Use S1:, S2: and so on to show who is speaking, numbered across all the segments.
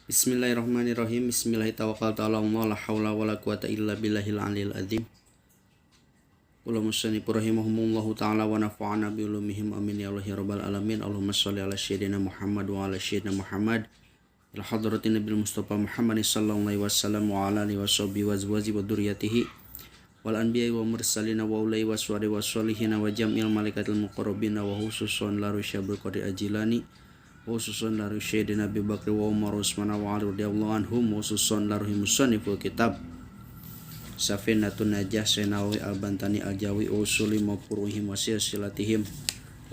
S1: Bismillahirrahmanirrahim. Bismillahirrahmanirrahim. La haula wala quwata illa billahil aliyil azim. Qul musannif rahimahumullahu taala wa nafa'ana bi ulumihim, amin ya Allah ya rabbal alamin. Allahumma shalli ala sayyidina Muhammad wa ala sayyidina Muhammad, ila hadratin Nabil Mustafa Muhammad sallallahu alaihi wasallam wa ala alihi washabihi wa azwaji wa dzurriyyatihi wal anbiya'i wa mursalina wa ulai wa suwari wa sholihina wa jam'il malaikatil muqarrabina wa khususan la rusyabil qadir ajilani wa khususan la rusyaidina Abi Bakr wa Umar Utsman wa Ali radhiyallahu anhum wa khususan la ruhi musanniful kitab Safinatun Najah Senawi Al-Bantani Al-Jawi usuli wa furuhim wa silsilatihim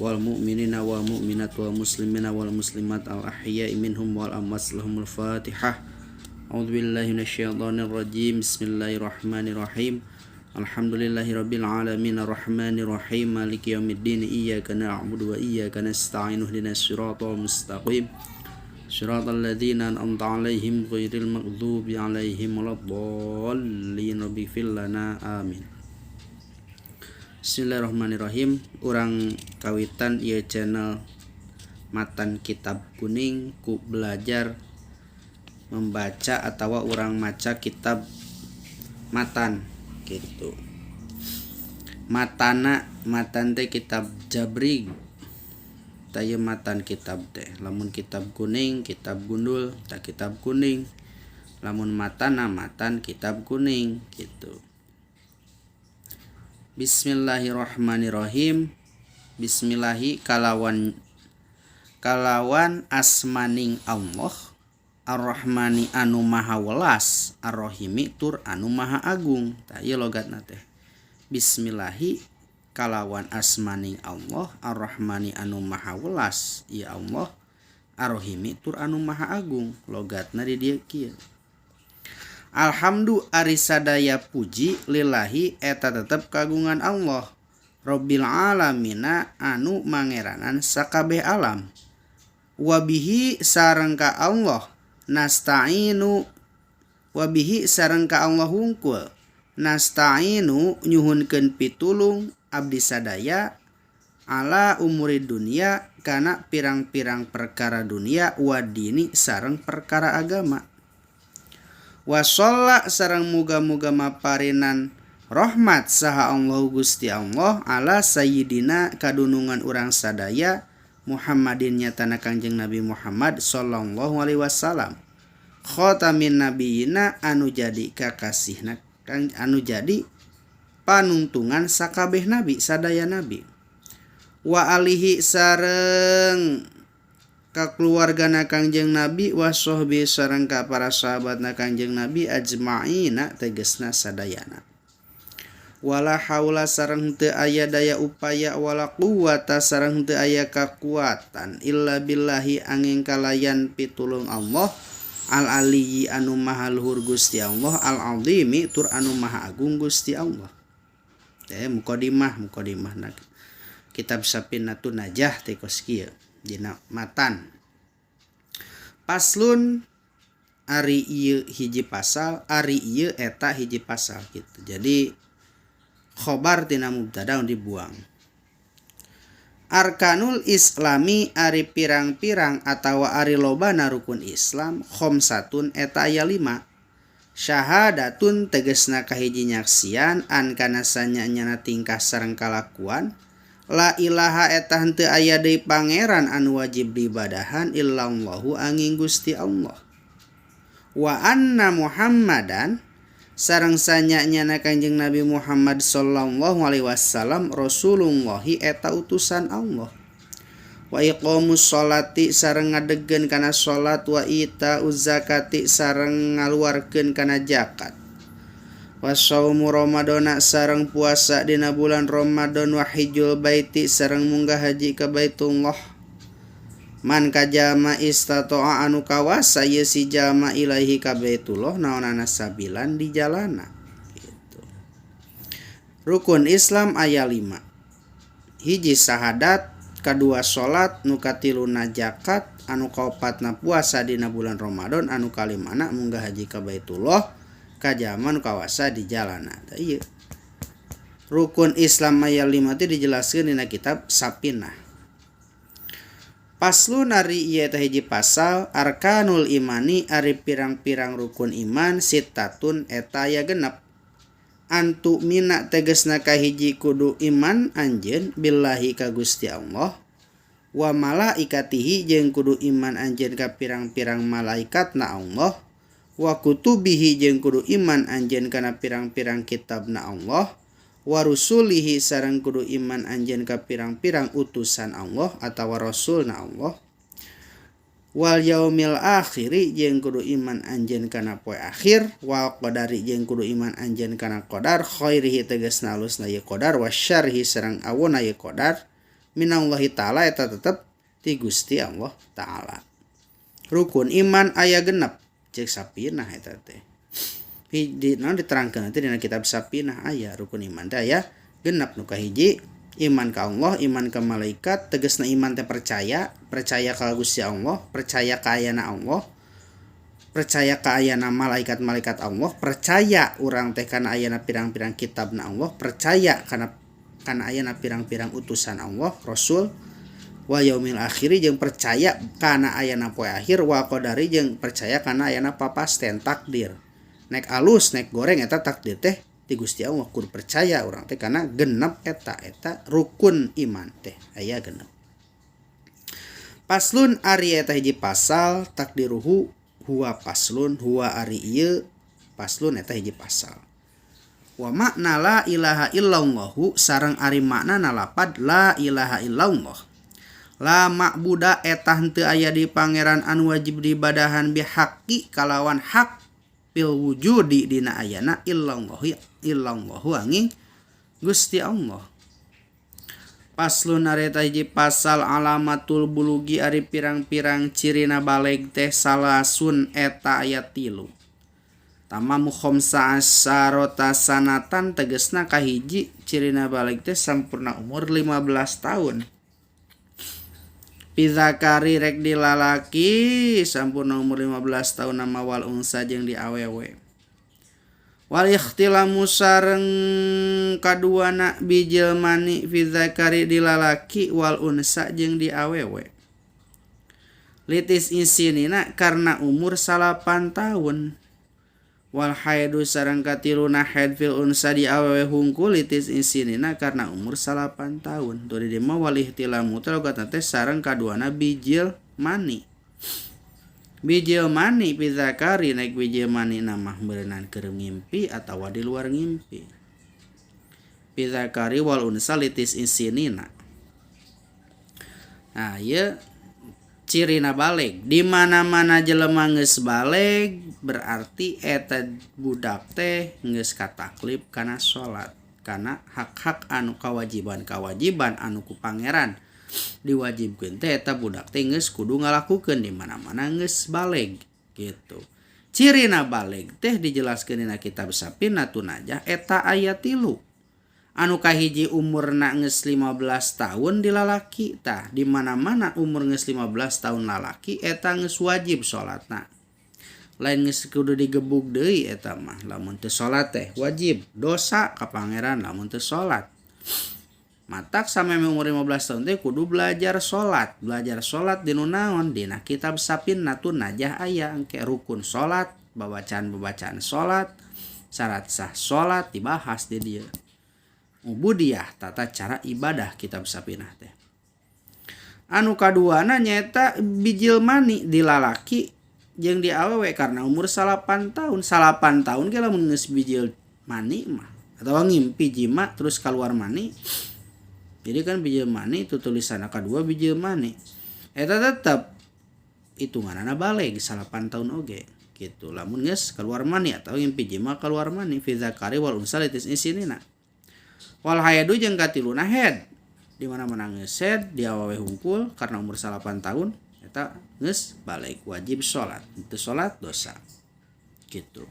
S1: wal mu'minina wal mu'minat wal muslimina wal muslimat al ahya'i minhum wal amwat lahumul Fatihah. A'udzu billahi minasyaitonir rajim. Bismillahirrahmanirrahim. Alhamdulillahi rabbil alamin arrahmanir rahim maliki yaumiddin iyyaka na'budu wa iyyaka nasta'in ihdinas siratal mustaqim siratal ladzina an'amta 'alaihim ghairil maghdubi 'alaihim waladdallin rabbighfir lana, amin. Bismillahirrahmanirrahim. Urang kawitan ieu channel matan kitab kuning ku belajar membaca atau urang maca kitab matan gitu. Matana matan teh kitab Jabrig. Tah, ieu matan kitab teh. Lamun kitab kuning, kitab gundul, tah kitab kuning. Lamun matana matan kitab kuning gitu. Bismillahirrahmanirrahim. Bismillahi kalawan kalawan asmaning Allah, Ar-Rahmani anu maha welas, Ar-Rahimi tur anu maha agung. Tah, ieu logatna teh. Bismillahi kalawan asmaning Allah, Ar-Rahmani anu maha welas ya Allah, Ar-Rahimi tur anu maha agung. Logatna di dieu kieu. Alhamdu ari sadaya puji lillahi eta tetep kagungan Allah, Robbil alamina anu mangeranan sakabeh alam. Wabihi sareng ka Allah nasta'inu, wabihi sareng ka Allah hungkul nasta'inu nyuhunkeun pitulung abdi sadaya ala umuri dunia kana pirang-pirang perkara dunia wadini sareng perkara agama. Wasolla sareng muga-muga maparinan rahmat saha Allah Gusti Allah ala sayyidina kadunungan urang sadaya Muhammadin nyatana Kangjeng Nabi Muhammad sallallahu alaihi wasallam, khatamin nabiyina anu jadi kakasihna anu jadi panungtungan sakabeh nabi, sadaya nabi, wa alihi sareng ka keluargana Kangjeng Nabi, wa sahbi sareng ka para sahabatna Kangjeng Nabi, ajmaina tegesna sadayana. Wala haula sareng teu aya daya upaya, wala quwata sareng teu aya kakuatan, illa billahi angin kalayan pitulung Allah, al aliyyi anu maha luhur Gusti Allah, al azimi tur anu maha agung Gusti Allah. Teh mukadimah mukadimah na kitab Safinatun Najah teh kos kieu dina matan. Paslun ari ieu hiji pasal, ari ieu eta hiji pasal gitu. Jadi khobar tina mubtada dibuang. Arkanul Islami ari pirang-pirang atawa ari lobana rukun Islam, khomsatun eta aya lima. Syahadatun tegesna kahiji nyaksian an kana sanya-nyana tingkah sareng kalakuan, la ilaha eta henteu aya deui pangeran anu wajib diibadahan, illallahu angin Gusti Allah, wa anna Muhammadan sareng sanya-nyana Kanjeng Nabi Muhammad sallallahu alaihi wasallam, Rasulullahi eta utusan Allah, wa iqamus sholati sareng ngadegkeun kana salat, wa ita zakati sareng ngaluarkeun kana zakat, wa saumu ramadana sareng puasa dina bulan Ramadan, wa hijjul baiti sareng munggah haji ka Baitullah, man ka jalma istata'a anu kawasa ieu si jalma ilaihi ka Baitullah naonana sabilan di jalana gitu. Rukun Islam aya 5. Hiji syahadat, kadua salat, nu katiluna zakat, anu kaopatna puasa dina bulan Ramadan, anu kalimana munggah haji ka Baitullah ka jalma nu kawasa di jalana. Tah, ieu rukun Islam aya 5 teh dijelaskeun dina kitab Sapinah. Faslun, ari ieu teh hiji pasal. Arkanul imani, ari pirang-pirang rukun iman, sittatun, eta aya 6. An tu'mina, tegesna kahiji kudu iman anjeun, billahi, ka Gusti Allah, wa malaikatihi, jeung kudu iman anjeun ka pirang-pirang malaikatna Allah, wa kutubihi, jeung kudu iman anjeun kana pirang-pirang kitabna Allah, wa rusulihi, sareng kudu iman anjeun ka pirang-pirang utusan Allah atawa rasulna Allah, wal yaumil akhiri, jeung kudu iman anjeun kana poe akhir, wal qadari, jeung kudu iman anjeun kana qadar, khairihi, tegasna alusna ieu qadar, wa syarrihi, sareng awona ieu qadar, minallahi ta'ala, eta tetep ti Gusti Allah Ta'ala. Rukun iman aya 6 cek Sapinah. Eta teh di naon, diterangkeun nanti dina kitab Sapinah. Aya rukun iman teh aya 6. Nu kahiji iman ka Allah, iman ka malaikat. Tegasna iman teh percaya, percaya ka Gusti Allah, percaya ka ayana Allah, percaya ka ayana malaikat-malaikat Allah, percaya urang teh kana ayana pirang-pirang kitabna Allah, percaya kana kana ayana pirang-pirang utusan Allah, rasul, wa yaumil akhiri, jeung percaya kana ayana poe akhir, wa qadari, jeung percaya kana ayana papasten, takdir, nek alus nek goreng eta takdir teh ti Gusti Allah. Kudu percaya urang teh kana 6 eta. Eta rukun iman teh aya 6. Faslun, ari eta hiji pasal. Takdiruhu huwa faslun, huwa ari ieu faslun eta hiji pasal. Wa makna la ilaha illallahu, sareng ari makna lapad la ilaha illallah, la ma'buda, eta henteu aya di pangeran anu wajib diibadahan, bihaqqi, kalawan hak, fil wujudi, dina ayana, illallahu, illallahu, anging Gusti Allah. Faslun, ari eta hiji pasal. Alamatul bulugi, ari pirang-pirang cirina baleg teh, salasun, eta aya 3. Tamamu khamsa asyarata sanatan, tegesna kahiji cirina baleg teh sampurna umur 15 tahun. Fi dzakari, rek di lalaki sampurna umur 15 tahun nama, wal unsa, jeung di awewe, wal ikhtilamu, sareng kaduana bijil mani, fi dzakari, di lalaki, wal unsa, jeung di awewe, litis isinina, karena umur 9 tahun, wal haidu, sareng katiluna haid, fil unsa, di awewe hungkul, litis isinina, karena umur 9 tahun. Tuh, di mah wal ihtilamu teh logatna teh sareng kaduana bijil mani. Bijil mani fi dzakari, naik bijil mani nama berenang keur ngimpi atawa di luar ngimpi. Fi dzakari wal unsa litis isinina. Nah, ieu cirina baleg. Di mana-mana jelema geus baleg, berarti eta budak teh geus kataklif kana salat, kana hak-hak anu kewajiban-kewajiban anu ku Pangeran diwajibkeun teh, eta budak teh geus kudu ngalakukeun di mana-mana geus baleg gitu. Cirina baleg teh dijelaskeun dina kitab Sapinatun Najah eta aya 3. Anu kahiji umurna geus 15 tahun di lalaki. Tah, di mana-mana umur geus 15 tahun lalaki, eta geus wajib salatna. Lain geus kudu digebug deui eta mah. Lamun teu salat teh wajib dosa ka Pangeran lamun teu salat. Matak sampai umur 15 tahun teh kudu belajar salat. Belajar salat di naon? Dina kitab Sapinatun Najah aya engke rukun salat, babacaan-babacaan salat, syarat sah salat dibahas di dieu. Ubudiyah, tata cara ibadah, kitab Sapinah teh. Anu kaduana nyaeta bijil mani di lalaki jeung di awewe karena umur 9 tahun. 9 tahun ge lamun geus bijil mani mah atau ngimpi jima terus keluar mani, jadi kan bijil mani itu tulisan kedua bijil mani, eta tetep hitunganana baleg 9 tahun oge gitu, lamun geus keluar mani atau ngimpi jima keluar mani. Fi dzakari wal unsa litis isinina. Wal haidu, jeung katiluna haid. Di mana-mana geus haid di awewe hungkul karena umur 9 tahun, eta geus baleg, wajib salat. Itu salat dosa gitu.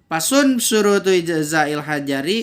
S1: Faslun syurutu ijzail hajari.